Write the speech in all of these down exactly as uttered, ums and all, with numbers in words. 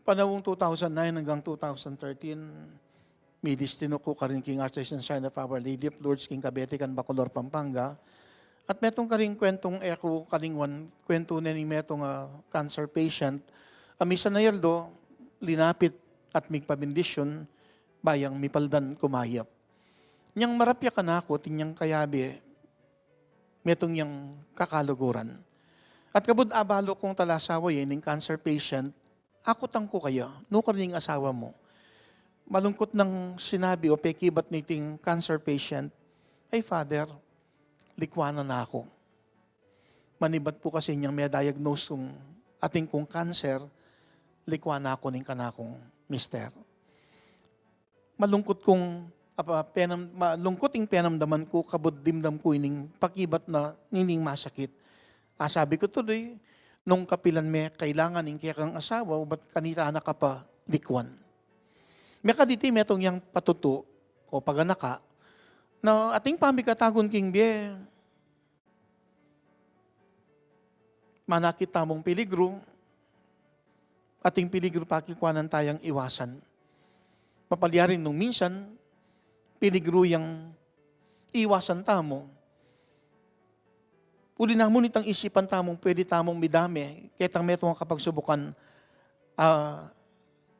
Panaung two thousand nine hanggang two thousand thirteen, midistinu ku karin king Archdiocese and Shrine of Our Lady of Lourdes king Cabete can Bacolor, Pampanga. At metung karing kuentung e ku kalingwan, kuentu ne ning metung a cancer patient a misan a aldo linapit at migpabendisyun, ba yang mipaldan kumayap. Nyang marapya kanaku, atin yang kayabe, metung yang kakaluguran. At kabud abalu kung talasawa ya ining cancer patient, akutan ku kaya, "Nukarin ing asawa mu?" Malungkut nang sinabi o pekibat niting cancer patient, "Ay, Father, likwan na naku. Manibat pu kasi nyang me-diagnose kung atin kung cancer, likwan na naku ning kanakung mister." Malungkut kung, apa, penam-, malungkut ing penamdaman ku kabud dimdam ku ining pakibat na nining masakit. Asabi ku tuloy, "Nung kapilan me kailangan ing kekang asawa, ubat kanita na ka pa likwan?" Mekaditi metung yang patutu o paganaka na atin pamikatagun king bie, manakit tamung peligru, atin peligru pakikwanan tayang iwasan. Mapalyari nung minsan, peligru yang iwasan tamu. Uli na mu nitang isipan tamung pwede tamung midame ketang metung a kapagsubukan, ah,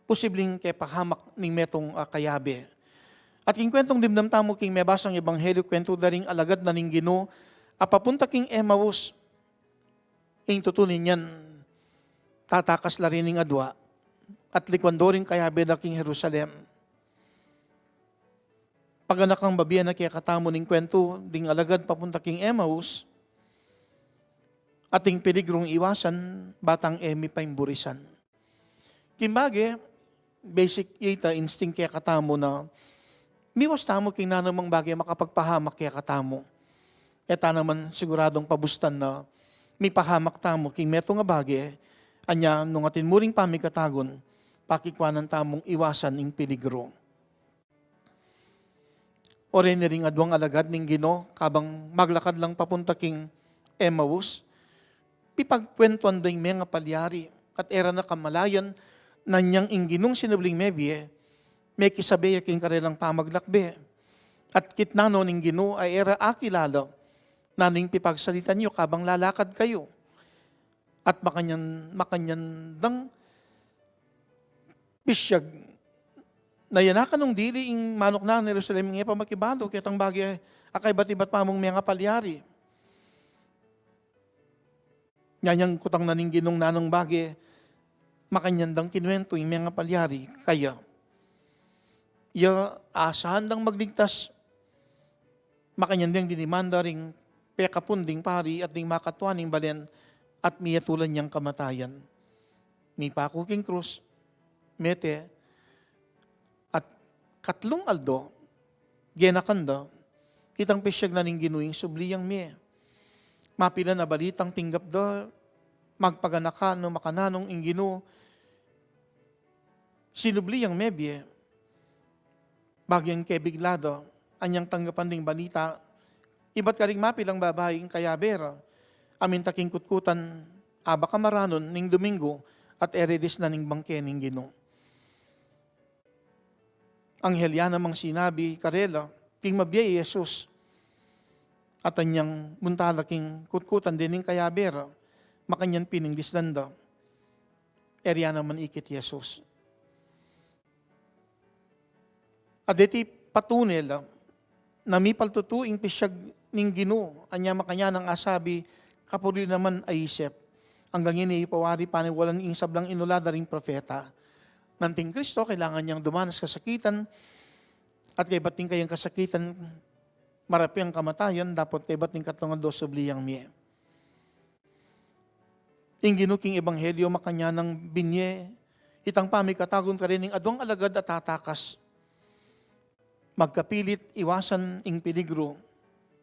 posibleng kepahamak ning metung a kayabe. At king kuentung dimdam tamu king mebasang ebanghelyo, kuentu da ring alagad na ning Ginu a papunta king Emmaus. Ing tutu niyan, tatakas la rin ing adua at likwan do ring kayabe da king Jerusalem. Paganakang babie na kekatamu ning kuentu ding alagad papunta king Emmaus, atin peligrung iwasan, ba tang e mipaimburisan. King bage, basic ya ita instinct kekatamu na miwas tamu king nanumang bage makapagpahamak kekatamu. E ta naman siguradung pabustan na mipahamak tamu king metung a bage, anya nung atin mu ring pamikatagun, pakikwanan tamung iwasan ing peligru. O reni ring aduang alagad ning Ginu, kabang maglakad lang papunta king Emmaus, pipagkuentuan da ing mengapalyari, at e ra na kamalayan na inyang ing Ginung sinubling mebie, mekisabe ya king karelang pamaglakbe. At kitnan no ning Ginu a e ra akilala, "Nanu ing pipagsalitan yu kabang lalakad kayu?" At makanyan, makanyan dang pisyag na ya na kanung dili ing manuknang Jerusalem ing e pa makibalu ketang bage a kaibat-ibat pamung mengapalyari. Nyanyang kutang na ning Ginung nanung bage, makanyan dang kinuentu ing mengapalyari kaya. Ya asahan dang magligtas, makanyan dang dinimanda ring pekapun ding pari at ding makatua ning balen at miyatulan yang kamatayan. Mipaku king krus, mete, at katlung aldo, genakan da, itang pisyag na ning Ginu ing subli yang mie. Mapilan a balitang tinggap da, magpaganaka no makananung ing Ginu sinubli yang mebie, bagyang kebigla da, anyang tanggapan ding balita, ibat karing mapilang babai ing kayabe ra, aminta king kutkutan, aba ka maranun ning Domingo, at e re disnan ing bangke ning Ginu. Anghel ya namang sinabi karela, king mabie i Jesus, at anyang munta la king kutkutan dening kayabe ra, makanyan pin ing disnan da. E re ya naman ikit i Jesus. At deti patunay la na mipaltutu ing pisyag ning Ginu, anya makanyan nang asabi, "Kapurian naman a isip." Anggang ini ipawari paniwalan ing sablang inula da ring propeta. Nung atin Kristo, kailangan yang dumanas kasakitan, at kaibat ning kayang kasakitan, marapyang kamatayan, dapot kaibat ning katlung aldo subli yang mie. Ing Ginu king ebanghelyo makanyan nang binye itang pamikatagun karening aduang alagad a tatakas. Magkapilit iwasan ing peligru,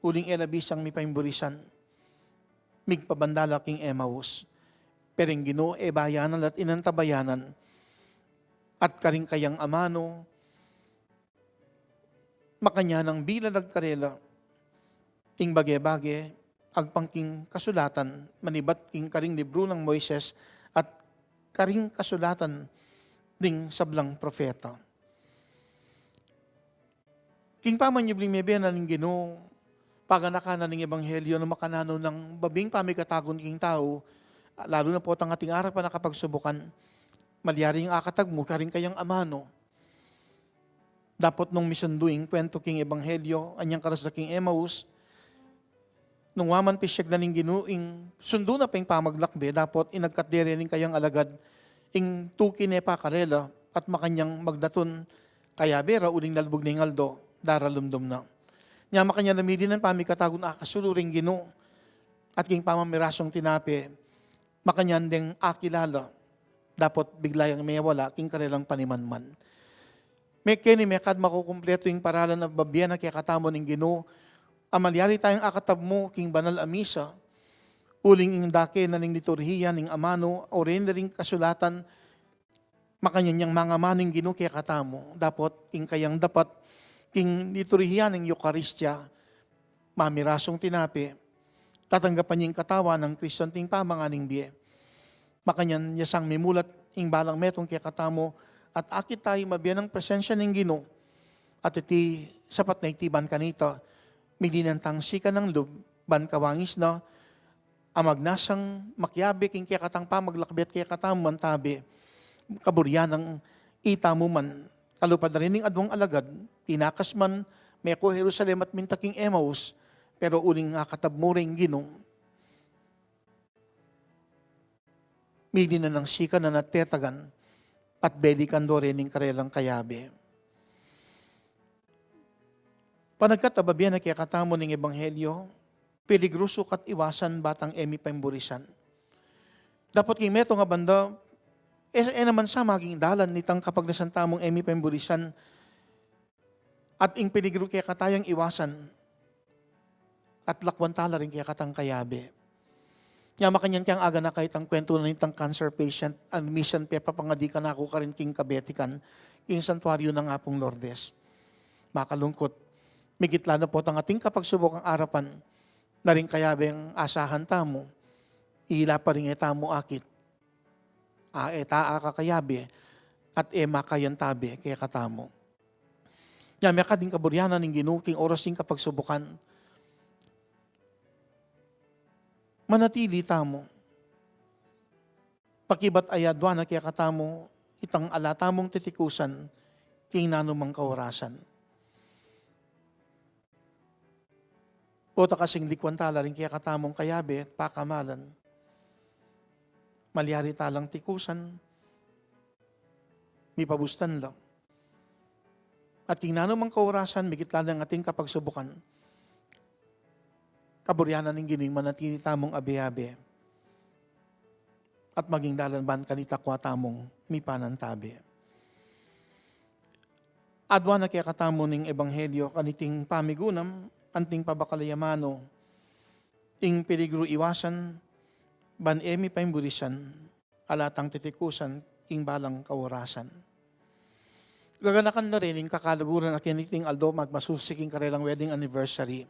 uling e la bisang mipaimburisan. Migpabanda la king Emmaus. Pero ing Ginu e bayanan la't inantabayanan. At karing kayang amanu, makanyan nang bilalag karela ing bage-bage agpang king kasulatan, manibat king karing libru nang Moises at karing kasulatan ding sablang propeta. King pamanyubling mebie na ning Ginu, paganakan na ning ebanghelyo nung makananu nang babing pamikatagun king tau, lalu na potang ating arapan a kapagsubukan, malyari ing akatag mu karing kayang amanu. Dapot nung misundu ing kuwentu king ebanghelyo, anyang karas da king Emmaus, nung wa man pisyag na ning Ginu ing sundu na pa ing pamaglakbe, dapot inagkat de reng kayang alagad ing tuki ne pa karela, at makanyan magdatun kayabe ra uling lalubug ne ing aldo, daralumdum na. Nya makanyan na midi nang pamikatagun akasulu ring Ginu, at king pamamirasung tinape, makanyan deng akilala, dapot bigla yang mewala king karelang panimanman. Mekeni mekad makukumpletu ing paralan a babie na kekatamu ning Ginu, a malyari tayang akatab mu king banal a misa, uling ing dake na ning liturhiya ning amanu, o reni ring kasulatan, makanyan yang mangamanu ing Ginu kekatamu, dapot ing kayang dapat king liturhiya ning Eukaristia, mamirasung tinape, tatanggapan ya ing katawan nang Kristo anting pamangan ning bie. Makanyan ya sang mimulat ing balang metung kekatamu, at akit tayu mabie nang presensya ning Ginu, at iti sapat na iti ban kanita, midi nang tang sikan nang lub, ban kawangis na, a magnasang makiabe king kekatang pamaglakbe at kekatamu man tabe, kaburian nang itamu man, kalupad na rin ning adwang alagad, tinakas man, meko Jerusalem at minta king Emmaus, pero uling akatab mu ring Ginu, midi na nang sikan na natetagan, at belikan do rin ing karelang kayabe. Panagkat a babie na kekatamu ning ebanghelyo, peligrusu kat iwasan batang e mi paimburisan. Dapot king metung a banda, e, e naman sa maging dalan nitang kapagnasan tamung e mi paimburisan, at ing peligru kekatayang iwasan, at lakwan tala ring kekatang kayabe. Nya makanyan keng aganaka itang kuwentu na nitang cancer patient, a misan pepapangadi kanaku karin king Kabetikan, king santuaryo nang Apung Lourdes. Makalungkut, migit la na potang ating kapagsubukang arapan, na ring kayabeng asahan tamu, ila pa ring e tamu akit, a e ta akakayabe, at e makayan tabe kekatamu. Nya mekad ing kaburian na ning Ginu king oras ning kapagsubukan, manatili tamu. Pakibat a adwan na kekatamu itang ala tamung titikusan king nanumang kaorasan. Pota kasing likwan tala ring kekatamung kayabe at pakamalan, malyari talang tikusan, mipabustan la. At king nanumang kaorasan, migit la nang ating kapagsubukan, kaburian na ning Ginu ing manatili tamung abe-abe at maging dalan ban kanita kua tamung mipanantabe. Adwan na kekatamu ning ebanghelyo kaniting pamigunam, anting pabakal a amanu, ing peligru iwasan, ban e mi paimburisan, ala tang titikusan king balang kaorasan. Gaganakan na rin ing kakaluguran a keniting aldo magmasusi king karelang wedding anniversary.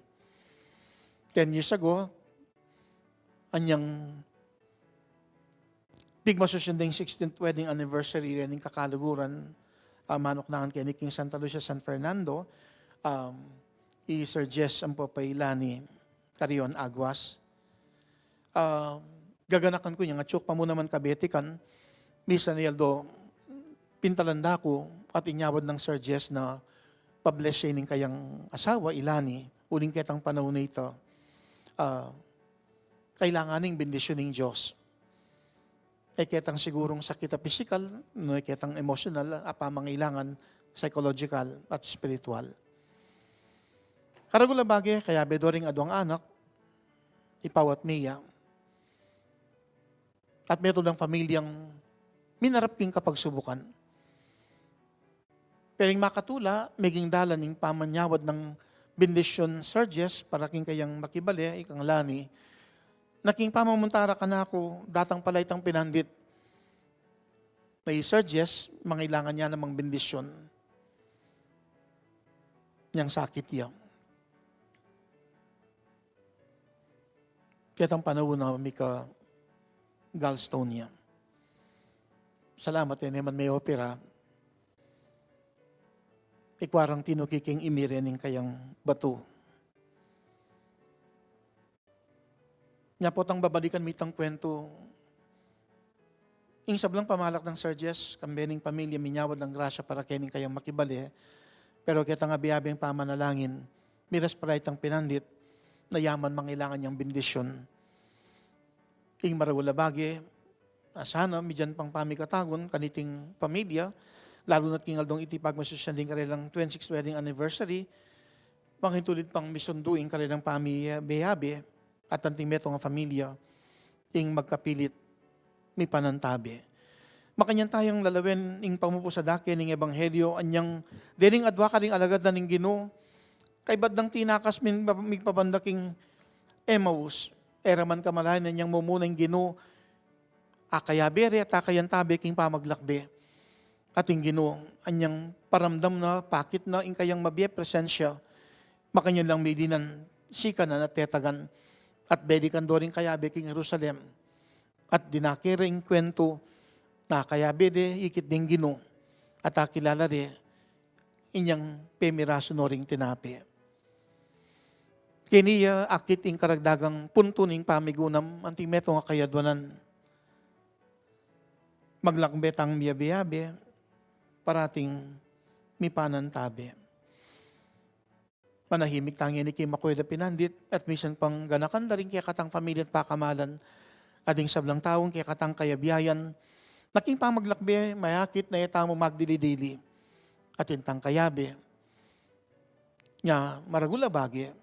Ten years ago, anyang pigmasusian deng sixteenth wedding anniversary rin ing kakaluguran, ah, manuknangan keni king Santa Lucia, San Fernando, um, i Sir Jess ampo pa i Lani Carrion Aguas. Ah, gaganakan ku yang atiu ku pa mu naman Kabetikan, misan aldo pintalan da ku at inyawad nang Sir Jess na pa-bless ya ning kayang asawa, i Lani, uling ketang panaun a ita, ah, kailangan ning bendisyun ning Dios. E ketang sigurung sakit a pisikal, no, e ketang emosyonal a pamangailangan, psychological at spiritual. Karagul a bage, kayabe do ring adwang anak, i Pau at Mia. At metung dang pamilyang minarap king kapagsubukan. Pero ing makatula, meging dalan ing pamanyawad nang bendisyun Sir Jess para king kayang makibale, i kang Lani, na king pamamunta ra kanaku, datang pala itang pinandit na i Sir Jess, mangailangan ya namang bendisyun. Yang sakit ya. Ketang panaun na mika gallstone ya. Salamat, e ne man me-opera. Ikua rang tinuki king imire ning kayang batu. Nya potang babalikan mi itang kuwentu. Ing sablang pamalak nang Sir Jess, kambe ning pamilya, minyawad lang grasya para kening kayang makibale. Pero ketang abe-abeng pamanalangin, miras para itang pinandit, na ya man mangailangan yang bendisyon. Ing maragul a bage, a sana, migyan pang pamikatagun, kaniting pamilya, lalu na't king aldong iti pagmasusyan ding karelang twenty-sixth wedding anniversary, mangintulid pang misundu ing karelang pamiyabe-yabe, at anting metung a pamilya, ing magkapilit, mipanantabe. Makanyan tayang lalawen ing pamupusada kening ebanghelyo, anyang dening adua karing alagad na ning Ginu, kaybat dang tinakas min, migpabanda king Emmaus, e ra man kamalayan anyang mumuna ing Ginu, akayabe re at akayantabe king pamaglakbe. At ing Ginu, anyang paramdam na, pakit na ing kayang mabie presensya, makanyan lang midinan, sikanan at tetagan, at belikan do ring kayabe king Jerusalem. At dinake re ing kuwentu, na kayabe de ikit ding Ginu, at akilala re inyang pemirasu no ring tinape. Keni ya akit ing karagdagang puntu ning pamigunam, anting metung a kayadwanan. Maglakbe tang miyabe-yabe, parating mipanantabe. Manahimik tang ini king makuwid a pinandit, at misan pang ganakan da ring kekatang pamilya at pakamalan, at ding sablang taung kekatang kayabiayan, na king pamaglakbe, mayakit na e tamu magdili-dili, at intang kayabe. Nya, maragul a bage,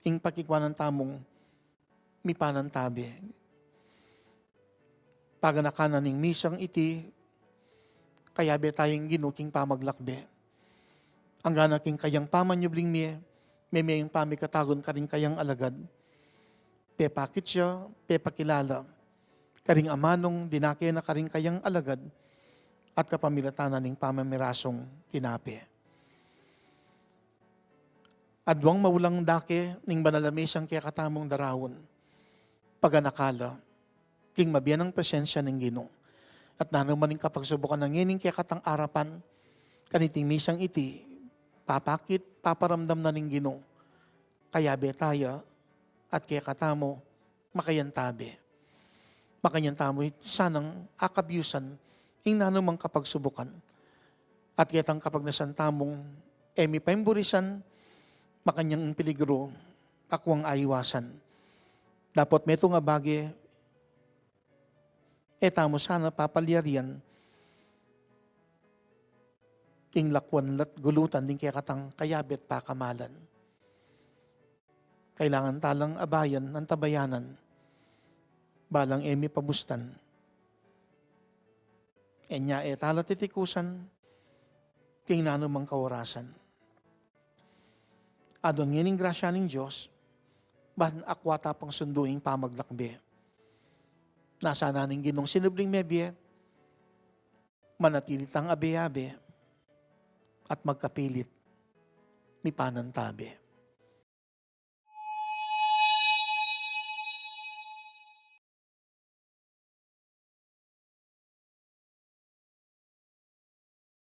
ing pakikuanan tamung mipanantabe. Paganaka na ning misang iti, kayabe taya ing Ginu king pamaglakbe. Anggana king kayang pamanyubling mie, meme ing pamikatagun karing kayang alagad. Pepakit ya, pepakilala karing amanung dinake na karing kayang alagad, at kapamilatan na ning pamamirasung tinape. Aduang maulang dake ning banal a misang kekatamung daraun, paganaka la king mabie nang presensya ning Ginu. At nanu man ing kapagsubukan na ngening kekatang arapan, kaniting misang iti, papakit, paparamdam na ning Ginu, kayabe taya, at kekatamu, makayantabe. Makanyan tamu sanang akabiusan ing nanumang kapagsubukan. At ketang kapagnasan tamung e mi paimburisan, makanyan ing peligru akuang aiwasan. Dapot metung a bage, e tamu sana papalyarian king lakuan la't gulutan ding kekatang kayabe at pakamalan. Kailangan ta lang abayan, antabayanan, balang e mi pabustan. Enya e ta la titikusan king nanumang kaorasan. Aduan ngening grasya ning Dios, ban akua ta pang sundu ing pamaglakbe. Nasa na ning Ginung sinubling mebie, manatili tang abe-abe at magkapilit mipanantabe.